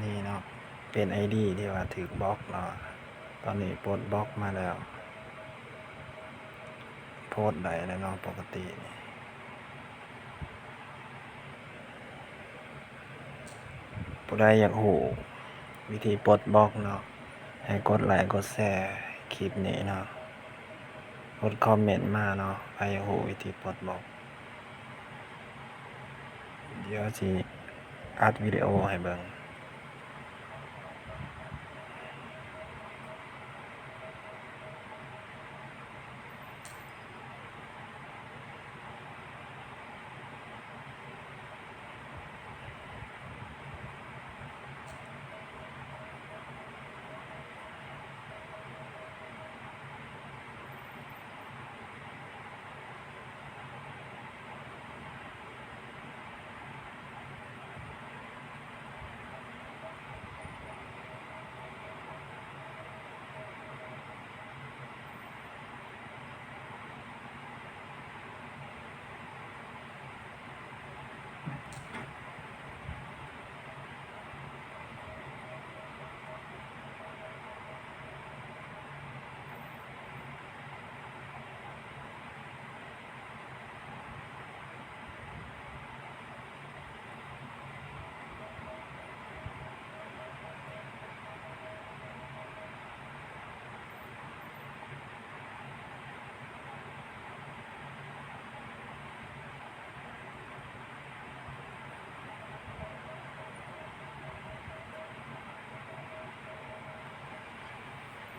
ນີ້ເນາະ ເປັນໄອດີທີ່ວ່າຖືກບລັອກເນາະ. ຕອນນີ້ປົດບລັອກມາແລ້ວ ໂພສໄດ້ແລ້ວເນາະ ປົກກະຕິນີ້. ຜູ້ໃດຢາກຮູ້ວິທີປົດບລັອກເນາະ ໃຫ້ກົດໄລກົດແຊຄລິບນີ້ເນາະ, ກົດຄອມເມັນມາເນາະ ໃຜຢາກຮູ້ວິທີປົດບລັອກ. ດຽວຊິອັດວິດີໂອໃຫ້ເບິ່ງ.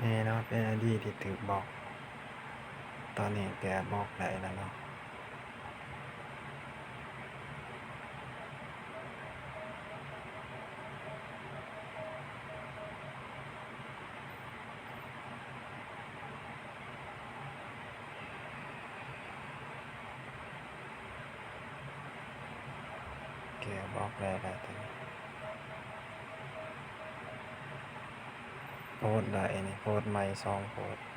ນີ້ເນາະ ເປັນໄອດີທີ່ຖືກບລັອກ. ຕອນນີ້ແກ້ບລັອກໄດ້ແລ້ວເນາະ. ແກ້ບລັອກໄດ້ແລ້ວ ໂພສໄດ້ນີ້ ໂພສໃໝ່ສອງໂພສ.